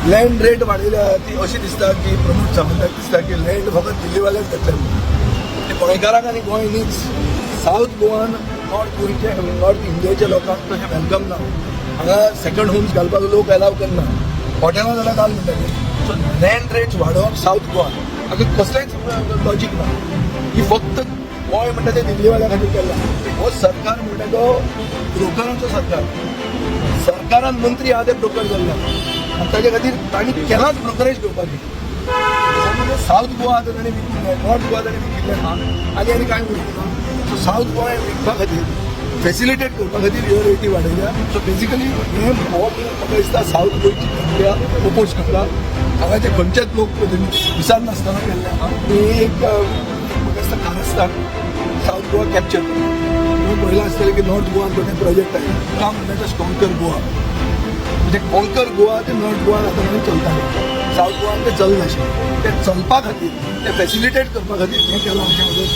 Land rate वाडयल्या ती अशी दिसता की प्रमोद सावंताक दिसता की लँड फकत दिल्लीवाल्याच घेतले म्हणून. ते गोंयकारांक आनी गोंय न्हीच, सावथ गोवान नॉर्थ गोंयचे, नॉर्थ इंडियेच्या लोकांक तशें welcome ना. हांगा सेकंड होम्स घालपाक लोक एलाव करना. हॉटेलां जाल्यार घाल म्हणटाले. सो लँड रेट्स वाडोवप सावथ गोवान हाका कसलेंच लॉजीक ना. ही फक्त गोंय म्हणटा ते दिल्लीवाल्या खातीर केला. हो सरकार म्हणटा तो ब्रोकरांचो सरकार. सरकारान मंत्री आहा ते ब्रोकर जाल्ले आनी ताजे खातीर तांणी केन्नाच ब्रोकरेज घेवपाची. म्हणजे सावथ गोवा आतां ताणें विकिल्लें, नॉर्थ गोवा ताणें विकिल्लें ना आनी आनी कांय उरलें ना. सो सावथ गोवा विकपा खातीर, फेसिलिटेट करपा खातीर ह्यो रेटी वाडयल्या. सो बेजिकली हें हो म्हाका दिसता सावथ गोंयची प्रक्रिया ओपोज करता. हांगाचे खंयचेच लोक विचारनासतना केल्लें आहा. ही एक म्हाका दिसता कारस्थान सावथ गोवा कॅप्चर करता. तुमी पळयलां आसतलें की नॉर्थ गोवान तो प्रोजेक्ट आहे काम म्हणटा कॉन्कर गोवा. म्हणजे कॉन्कर गोवा ते नॉर्थ गोवान आतां मेरेन चलतालें, सावथ गोवान ते चलनाशिल्लें. ते चलपा खातीर, ते फेसिलिटेट करपा खातीर हें केलां अशें म्हजें.